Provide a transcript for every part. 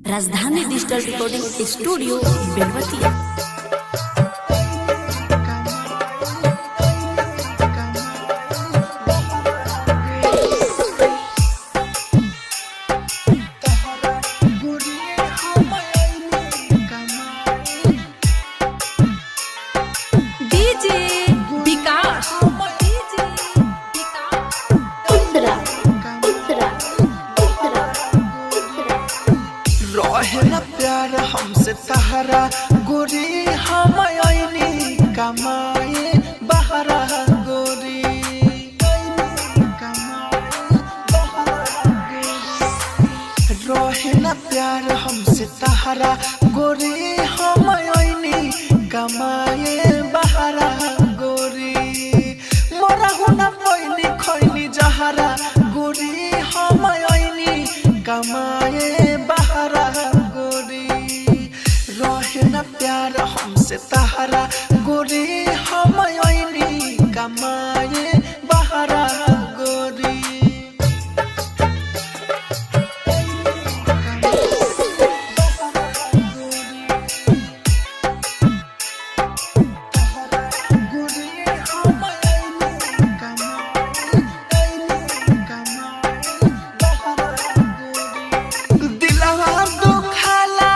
Rajdhani digital recording studio Belwatiya. DJ Vikas, DJ Vikas. Uttara Uttara Uttara Uttara. रहे न प्यार हमसे तहरा गोरी, हम आईनी कमाए बहरा गोरी। रहे न प्यार हमसे तहरा गोरी, हम आईनी कमाए बहरा गोरी। मोरा हुना पैनी खैनी जहरा गोरी, हम आईनी कमाए बहरा गोरी। रहे न प्यार हमसे तहरा गोरी, हम आईनी कमाए बहरा गोरी। दिलवा दुखाला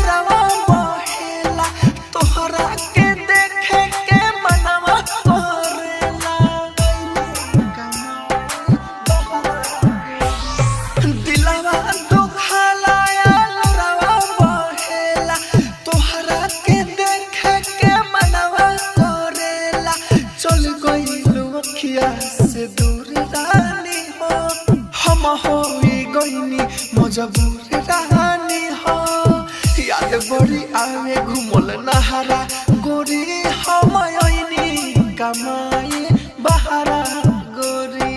रवा बहेला, तोहरा के देखे के मनवा करेला। दिलवा दुखाला रवा बहेला, तोहरा के देखे के मनवा करेला। चल गइलू अखिया से दूर रानी हो, हम होई गइनी मजबूर रानी हो। याद बड़ी आवे घुमल नहारा गोरी, हम आईनी कमाए बहारा गोरी।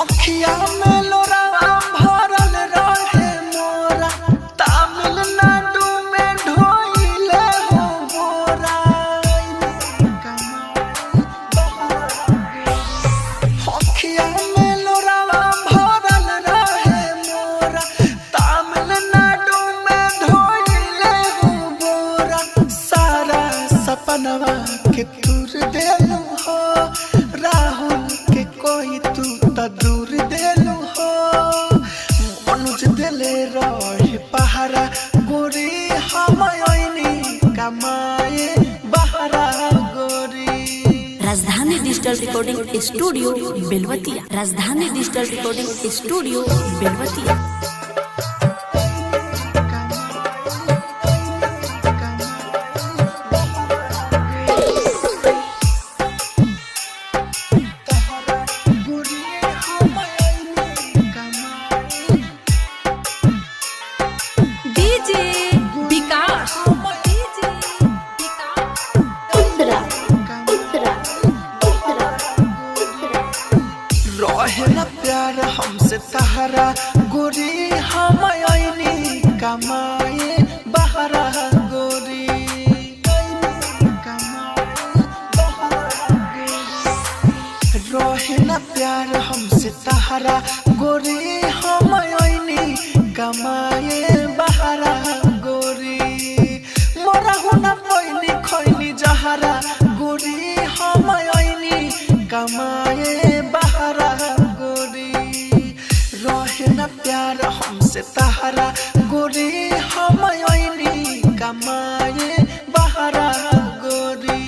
अखिया में लोरावा भरल रहे मोरा, तमिलनाडु में ढोइले हो बोरा। अखिया में लोरावा भरल रहे मोरा, तमिलनाडु में ढोइले हो बोरा। सारा सपनवा के दूर देलू हो, राहुल के कोई तू त दूर देलू हो। अनुज देले रहे पहारा गोरी, हम आईनी कमाए बहारा गोरी। Rajdhani digital recording studio Belwatiya. Rajdhani digital recording studio Belwatiya. DJ Vikas, DJ Vikas. Uttara Uttara Uttara Uttara. रहे न प्यार हमसे तहरा गोरी, हम आईनी कमाए बहरा गोरी। रहे न प्यार हमसे तहरा गोरी, हम आईनी कमाए बहरा गोरी। मोरा हुना पैनी खैनी जहरा गोरी, हम आईनी कमाए बहरा गोरी। रहे न प्यार हमसे तहरा गोरी, हम आईनी कमाए बहरा गोरी।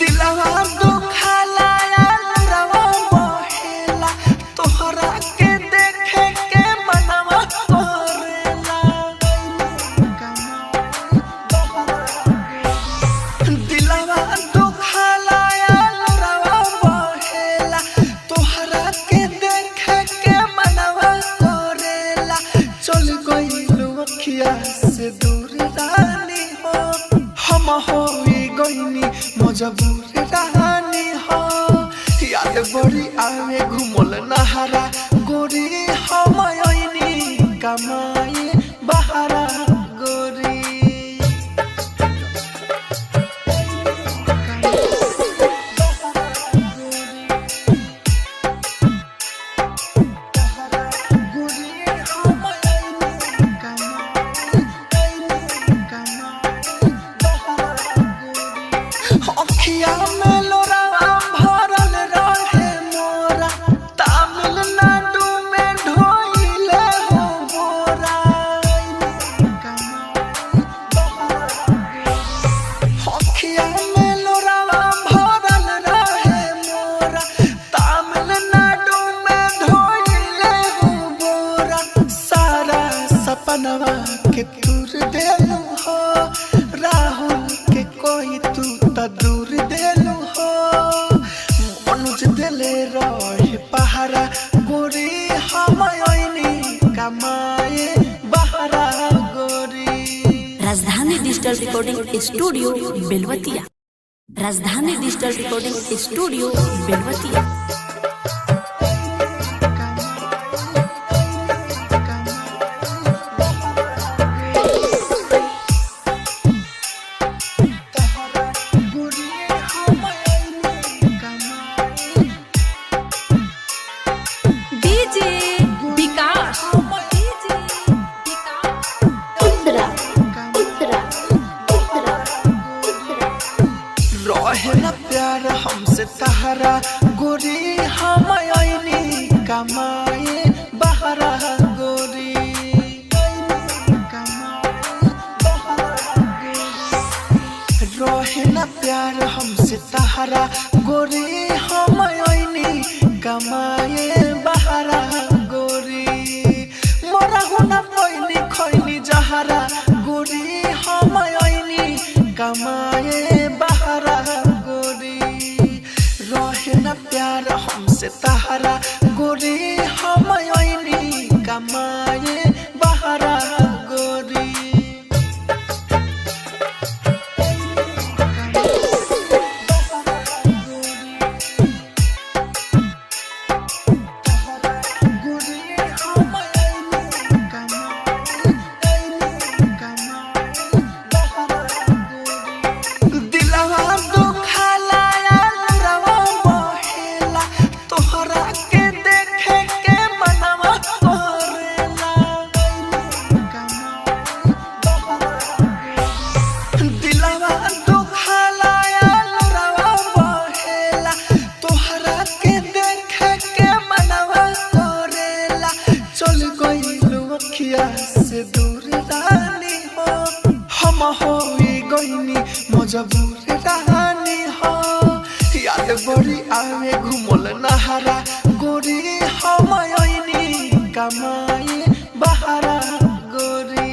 दिलवा दुखाला रवा बहेला, तोहरा के याद बड़ी आवे घुमल नहारा गोरी हम आईनी कमाए बहारा गोरी। अखिया में लोरा भरल रहे मोरा, तमिलनाडु में ढोइले हो बोरा। अखिया में लोरा भरल रहे मोरा, तमिलनाडु में ढोइले हो बोरा। सारा सपनवा के तूर देलू हो, राहुल के कोई तू त दूर देलू हो। अनुज देले रहे पहारा गोरी हम आईनी कमाए बहारा गोरी। Rajdhani digital recording studio Belwatiya. Rajdhani digital recording studio Belwatiya. DJ Vikas, DJ Vikas. Uttara Uttara Uttara Uttara. रहे न प्यार हमसे तहरा गोरी हम आईनी कमाए बहरा गोरी। रहे न प्यार हमसे तहरा गोरी हम आईनी कमाए बहरा गोरी। मोरा हुना पैनी खैनी जहरा गोरी हम आईनी कमाए बहरा गोरी। रहे न प्यार हमसे तहरा गोरी हम आईनी कमाए बहरा गोरी। दिलवा दुखाला रवा बहेला, तोहरा के देखे के मनवा करेला। दिलवा दुखाला रवा बहेला, तोहरा के देखे के मनवा करेला। चल गइलू अखिया से दूर रानी हो, हम होई गइनी मजबूर रानी हो। याद बड़ी आवे घुमल नहारा गोरी हम आईनी कमाए बहारा गोरी।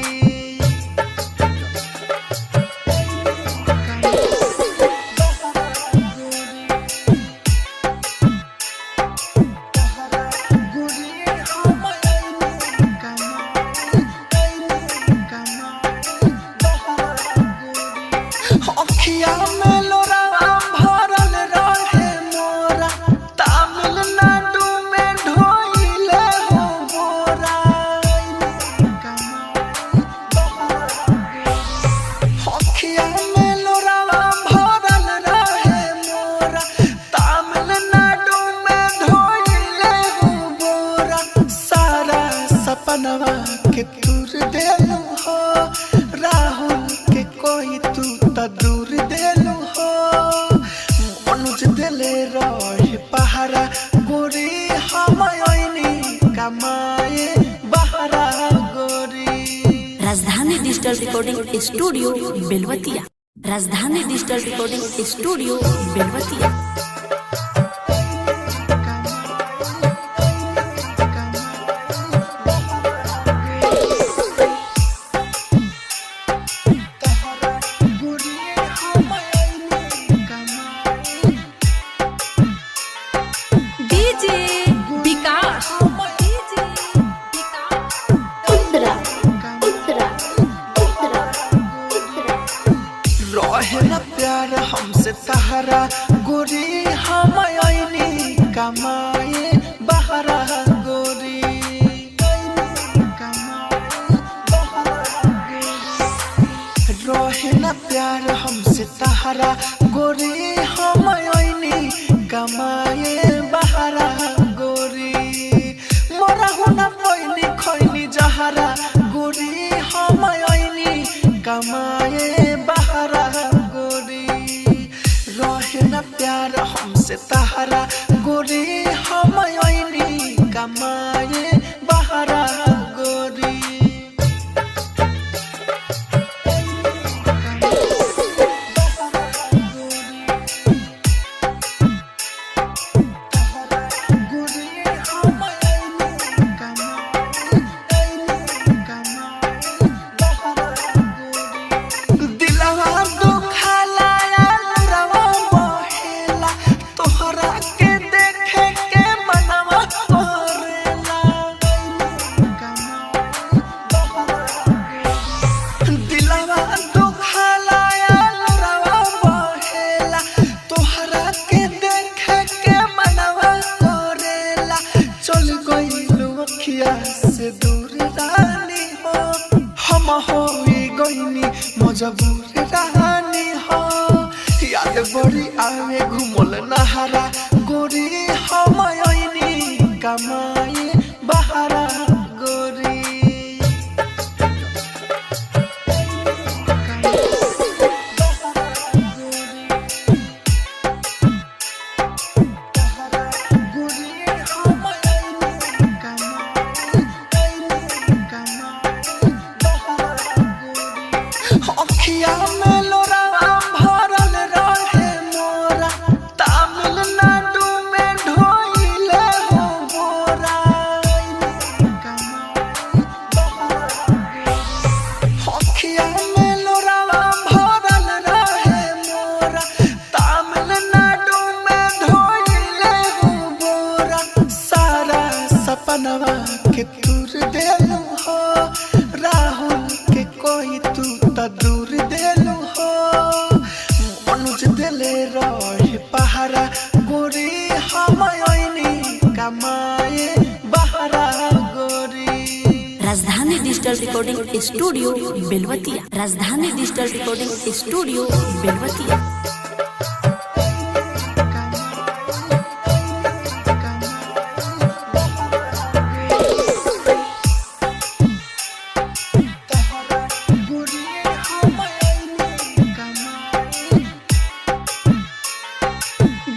अखिया में लोरा भरल रहे मोरा, तमिलनाडु में ढोइले हो बोरा। अखिया में लोरा भरल रहे मोरा, तमिलनाडु में ढोइले हो बोरा। सारा सपनवा के तूर देलू हो, राहुल के कोई तू त दूर देलू हो। अनुज देले रहे पहारा गोरी हम आईनी कमाए बहारा गोरी। Rajdhani digital recording studio Belwatiya. Rajdhani digital recording studio Belwatiya. DJ Vikas, DJ Vikas. Uttara Uttara Uttara Uttara. रहे न प्यार हमसे तहरा गोरी हम आईनी कमाए बहरा गोरी। रहे ना प्यार हमसे तहरा गोरी, हम ओइनी कमाए बहरा गोरी। मोरा हुना पैनी खैनी जहरा गोरी, हम ओइनी कमाए बहरा गोरी। रहे ना प्यार हमसे तहरा गोरी, हम ओइनी कमाए बहरा गोरी। दिलवा दुखाला रवा बहेला, तोहरा के देखे के मनवा करेला। दिलवा दुखाला रवा बहेला, तोहरा के देखे के मनवा करेला। चल गइलू अखिया से दूर रानी हो, हम होई गइनी मजबूर रानी हो। याद बड़ी आवे घुमल नहारा गोरी, हम ओइनी कमाए बहरा गोरी। अखिया में लोरावा भरल रहे मोरा, तमिलनाडु में ढोइले हो बोरा। अखिया में लोरावा भरल रहे मोरा, तमिलनाडु में ढोइले हो बोरा। सारा सपनवा के तूर देलू हो, राहुल के कोई तू त दूर देलू हो। अनुज देले रहे पहारा गोरी, हम ओइनी कमाए बहरा गोरी। Rajdhani digital recording studio Belwatiya. Rajdhani digital recording studio Belwatiya.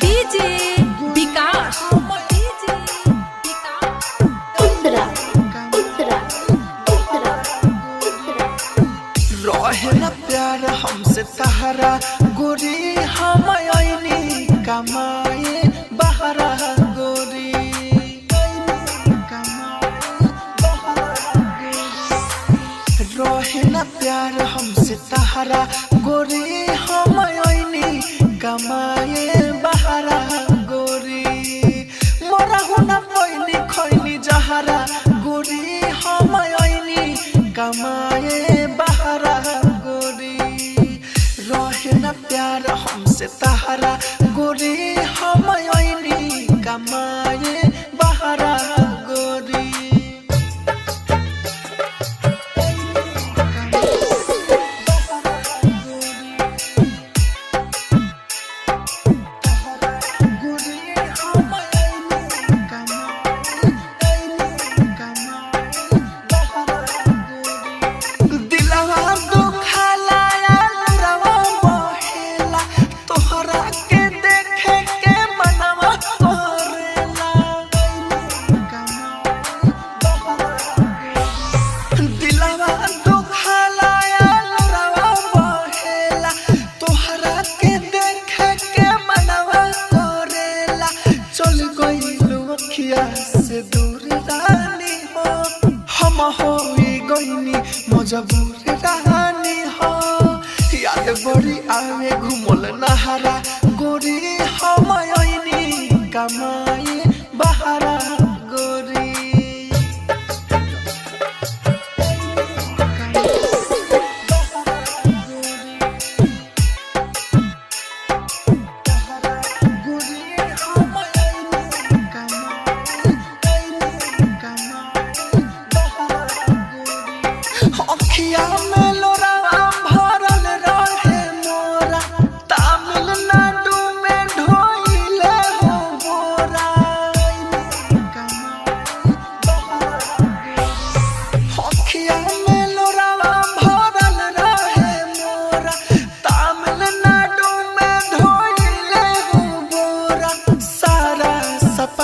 DJ Vikas, DJ Vikas. Uttara Uttara Uttara Uttara. रहे ना प्यार हमसे तहरा गोरी, हम ओइनी कमाए बहरा गोरी। रहे ना प्यार हमसे तहरा गोरी, हम ओइनी कमाए बहरा गोरी। मोरा हुना पैनी खैनी जहरा गोरी, हम ओइनी कमाए बहरा गोरी। रहे ना प्यार हमसे तहरा गोरी, हम ओइनी कमाए बहरा गोरी। दिलवा दुखाला रवा बहेला, तोहरा के देखे के मनवा करेला। दिलवा दुखाला रवा बहेला, तोहरा के देखे के मनवा करेला। चल गइलू अखिया से दूर रानी हो, हम होई गइनी मजबूर रानी हो। याद बड़ी आवे घुमल नहारा गोरी, हम ओइनी कमाए बहरा गोरी।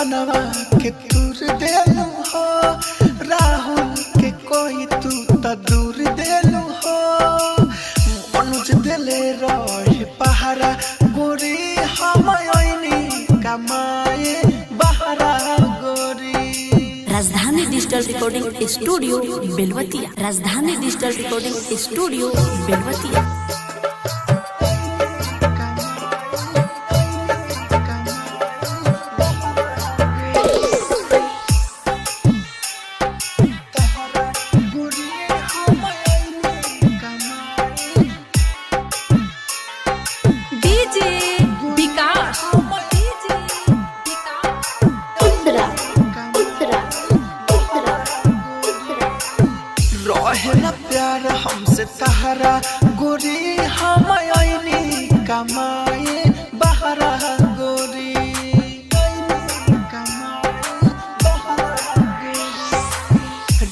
सपनवा के तूर देलू हो, राहुल के कोई तू त दूर देलू हो। अनुज देले रहे पहारा गोरी, हम ऐनी कमाए बहरा गोरी। Rajdhani digital recording studio Belwatiya. Rajdhani digital recording studio Belwatiya. गोरी हम ऐनी कमाए DJ Vikas, DJ Vikas. Uttara Uttara Uttara Uttara. रहे न प्यार हमसे तहरा गोरी, हम ऐनी कमाए बहरा गोरी।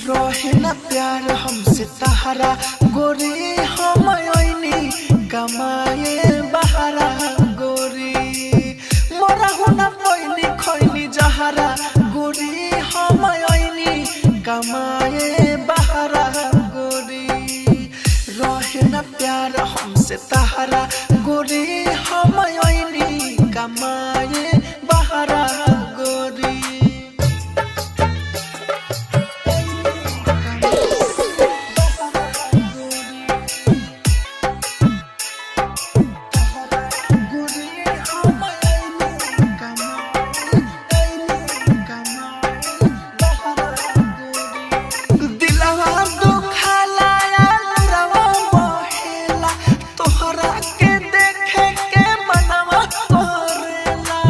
रहे न प्यार हमसे तहरा गोरी, हम ऐनी कमाए बहरा गोरी। मोरा हुना पैनी खैनी जहरा गोरी, हम ऐनी कमाए बहरा गोरी। रहे न प्यार हमसे तहरा गोरी, हम ऐनी कमाए बहरा गोरी। दिलवा दुखाला रवा बहेला, तोहरा के देखे के मनवा करेला।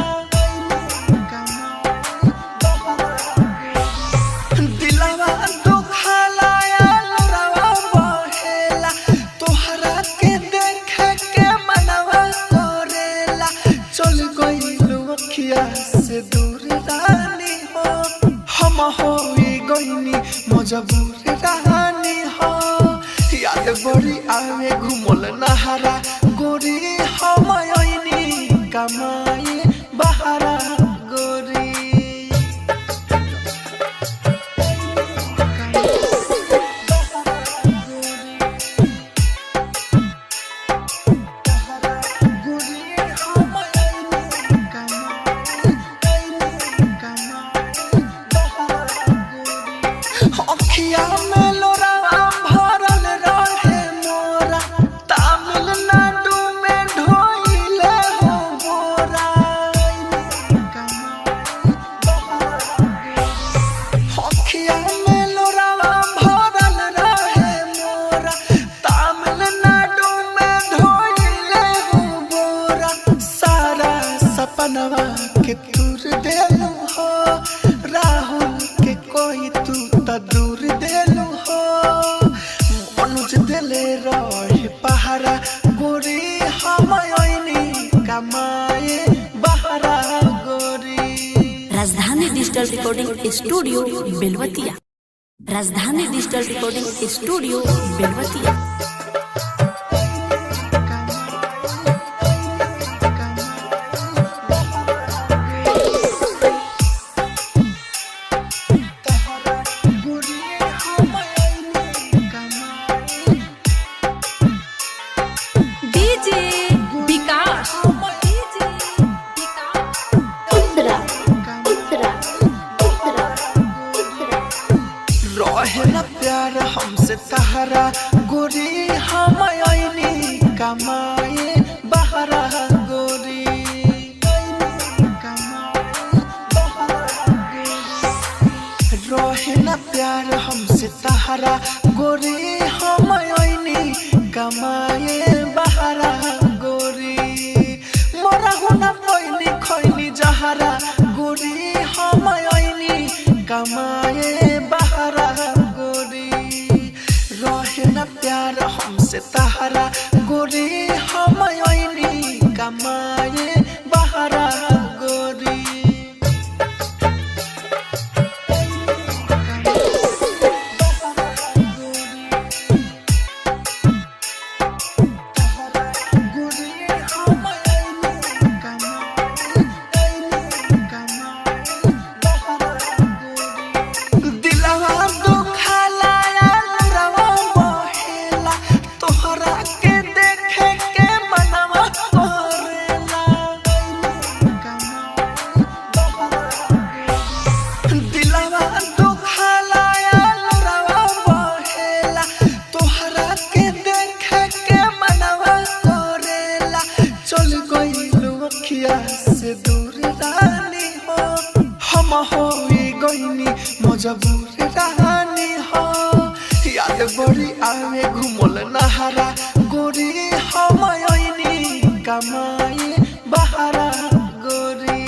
दिलवा दुखाला रवा बहेला, तोहरा के देखे के मनवा करेला। चल गइलू अखिया से दूर रानी हो, हम होई गइनी मजबूर रानी हो। याद बड़ी आवे घुमल नहारा गोरी, हम ऐनी कमाए बहारा गोरी। अखिया में लोरावा भरल रहे मोरा, तमिलनाडु में ढोइले हो बोरा। अखिया में लोरावा भरल रहे मोरा, तमिलनाडु में ढोइले हो बोरा। सारा सपनवा के तूर देलू हो, राहुल के कोई तू त दूर देलू हो। अनुज देले रहे पहारा गोरी, हम ऐनी कमाए बहरा गोरी। Rajdhani digital recording studio Belwatiya. Rajdhani digital recording studio Belwatiya. गोरी हम ऐनी कमाए DJ Vikas, DJ Vikas. Uttara Uttara Uttara Uttara. रहे न प्यार हमसे तहरा गोरी, हम ऐनी कमाए बहरा गोरी। रहे न प्यार हमसे तहरा गोरी, हम ऐनी कमाए बहरा गोरी। मोरा हुना पैनी खैनी जहरा गोरी, हम ऐनी कमाए बहरा गोरी। रहे न प्यार हमसे तहरा गोरी, हम ऐनी कमाए बहरा गोरी। हम होई गईनी मजबूर रानी हो। याद बड़ी आवे घुमल नहारा गोरी हम आईनी कमाए बहारा गोरी।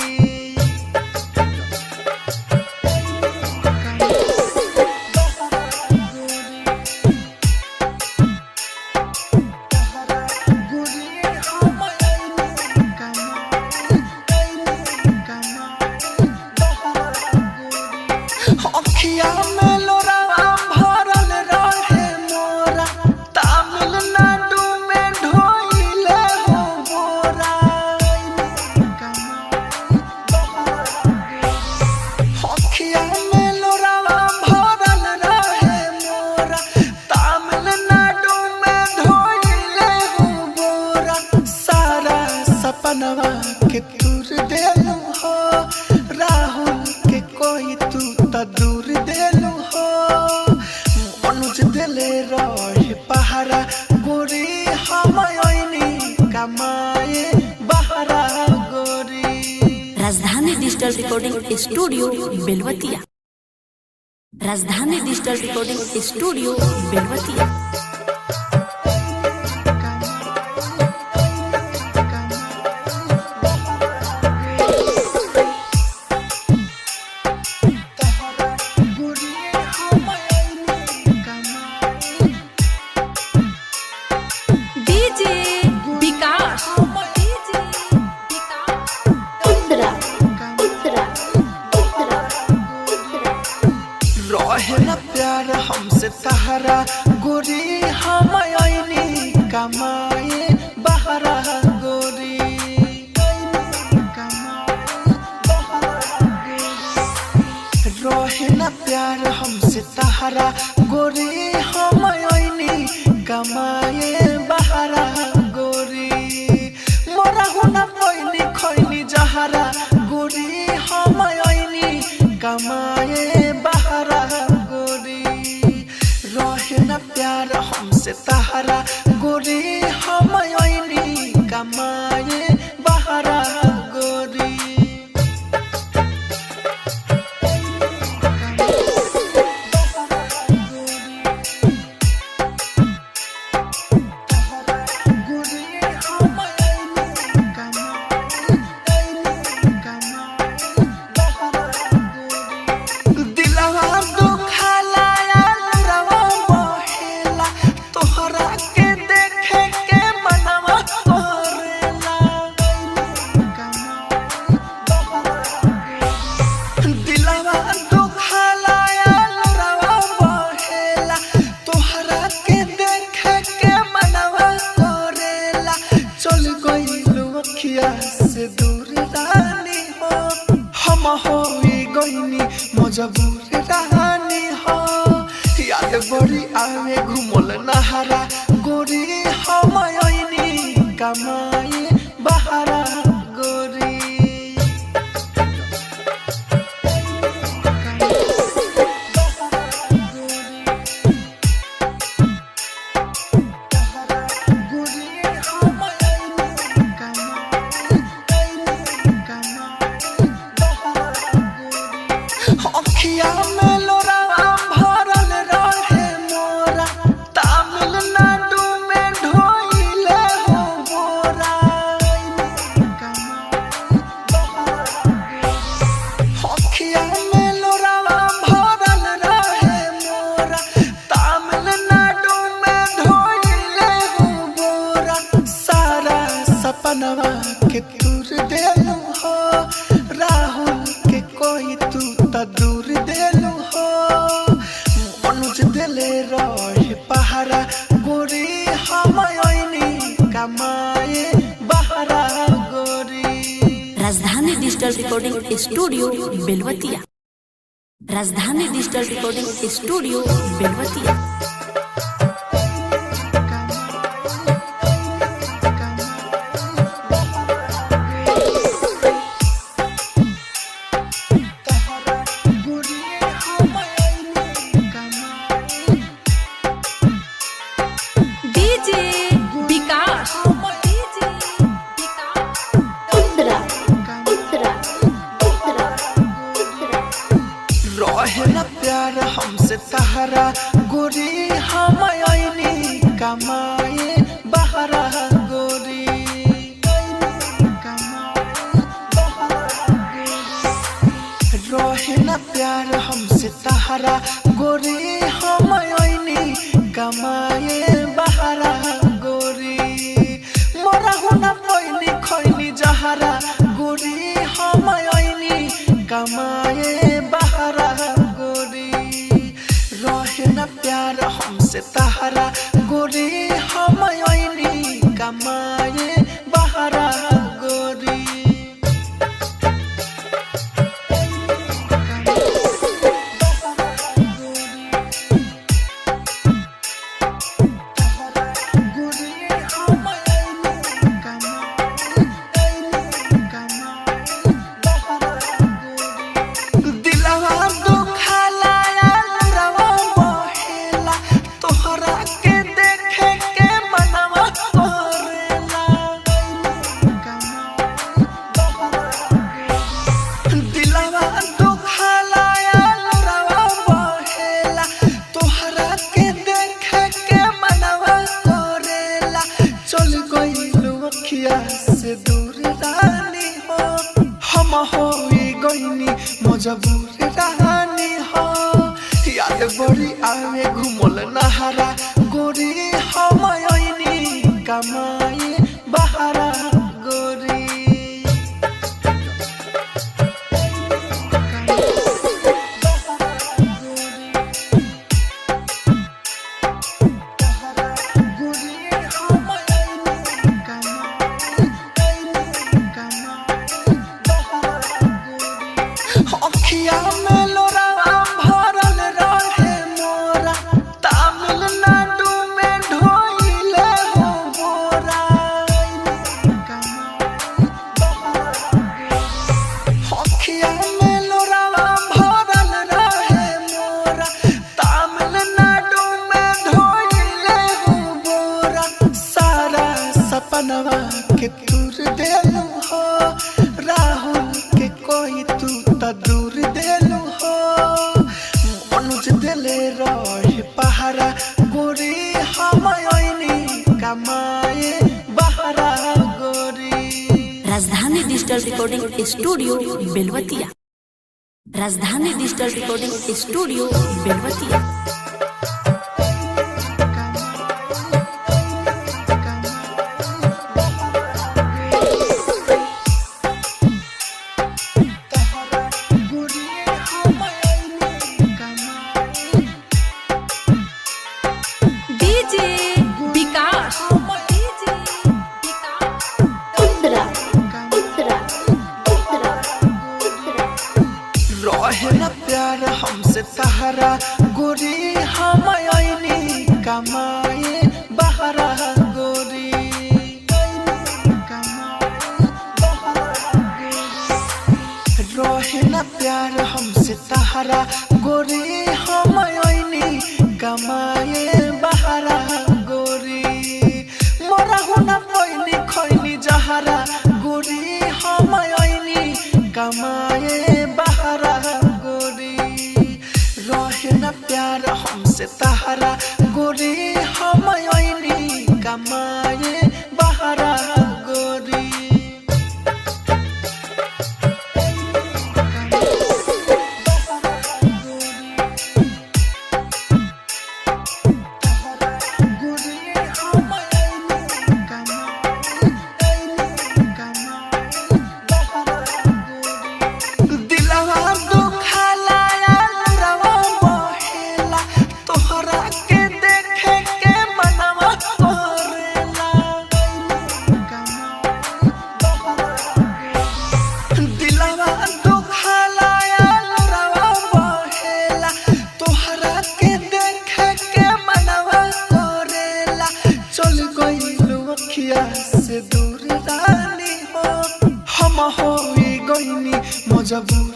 अखिया में लोरा भरल रहे मोरा, तमिलनाडु में ढोइले हो बोरा। अखिया में लोरा भरल रहे मोरा, तमिलनाडु में ढोइले हो बोरा। सारा सपनवा के तूर देलू हो, राहुल के कोई तू त दूर देलू हो। अनुज देले रहे पहारा गोरी हम आईनी कमाए बहारा गोरी। Rajdhani digital recording studio Belwatiya. Rajdhani digital recording studio Belwatiya. DJ Vikas DJ Vikas. Uttara Uttara Uttara Uttara. रहे न प्यार हमसे तहरा गोरी हम आईनी कमाए बहरा गोरी। रहे न प्यार हमसे तहरा गोरी हम आईनी कमाए बहरा गोरी। मोरा हुना पैनी खैनी जहरा गोरी हम आईनी कमाए बहरा गोरी। रहे न प्यार हमसे तहरा गोरी हम आईनी कमाए बहरा गोरी। दिलवा दुखाला रवा बहेला, तोहरा के देखे के मनवा करेला। दिलवा दुखाला रवा बहेला, तोहरा के देखे के मनवा करेला। चल गइलू अखिया से दूर रानी हो, हम होई गईनी मजबूर रानी हो। याद बड़ी आवे घुमल नहारा गोरी हम आईनी कमाए बहारा गोरी। अखिया में लोरा भरल रहे मोरा, तमिलनाडु में ढोइले हो बोरा। अखिया में लोरा भरल रहे मोरा, तमिलनाडु में ढोइले हो बोरा। सारा सपनवा के तूर देलू हो, राहुल के कोई तू त दूर देलू हो। अनुज देले रहे पहारा गोरी हम आईनी कमाए बहारा गोरी। Rajdhani digital recording studio Belwatiya. Rajdhani digital recording studio Belwatiya. DJ Vikas DJ Vikas. Uttara Uttara Uttara Uttara. रहे न प्यार हमसे तहरा गोरी, हम आईनी कमाए बहरा गोरी। रहे न प्यार हमसे तहरा गोरी, हम आईनी कमाए बहरा गोरी। मोरा हुना पैनी खैनी जहरा गोरी, हम आईनी कमाए बहरा गोरी। रहे न प्यार हमसे तहरा गोरी, हम आईनी कमाए बहरा गोरी। दिलवा दुखाला रवा बहेला, तोहरा के देखे के मनवा करेला। दिलवा दुखाला रवा बहेला, तोहरा के देखे के मनवा करेला। चल गइलू अखिया से दूर रानी हो, हम होई गइनी मजबूर रानी हो। याद बड़ी आवे घुमल नहारा गोरी, हम आईनी कमाए बहारा गोरी। अखिया में लोरावा भरल रहे मोरा, तमिलनाडु में ढोइले हो बोरा। अखिया में लोरावा भरल रहे मोरा, तमिलनाडु में ढोइले हो बोरा। सारा सपनवा के तूर देलू हो, राहुल के कोई तू त दूर देलू हो। अनुज देले रहे पहारा गोरी, हम आईनी कमाए बहरा गोरी। Rajdhani digital recording studio Belwatiya. Rajdhani digital recording studio Belwatiya. DJ Vikas, DJ Vikas. Uttara Uttara Uttara Uttara. रहे न प्यार हमसे तहरा गोरी, हम आईनी कमाए बहरा गोरी। रहे न प्यार हमसे तहरा गोरी, हम आईनी कमाए बहरा गोरी। मोरा हुना पैनी खैनी जहरा गोरी, हम आईनी कमाए बहरा गोरी। रहे न प्यार हमसे तहरा गोरी, हम आईनी कमाए बहरा गोरी। दिलवा दुखाला रवा बहेला, तोहरा के देखे के मनवा करेला। दिलवा दुखाला रवा बहेला, तोहरा के देखे के मनवा करेला। चल गइलू अखिया से दूर रानी हो, हम होई गइनी मजबूर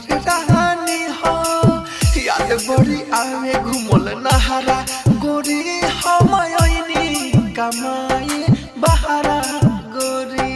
रानी हो। याद बड़ी आवे घुमल नहारा गोरी, हम आईनी कमाए बहरा गोरी।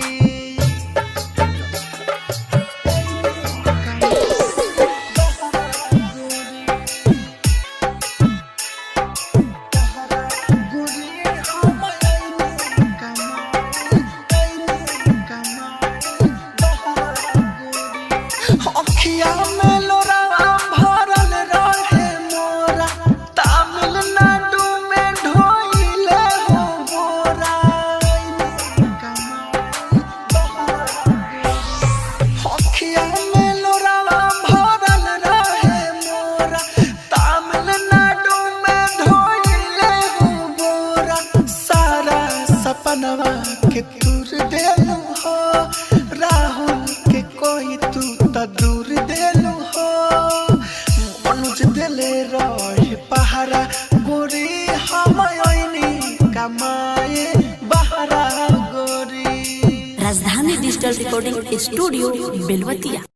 रखले रहे पहारा गोरी, हम ऐनी कमाए बहरा गोरी। Rajdhani digital recording studio Belwatiya.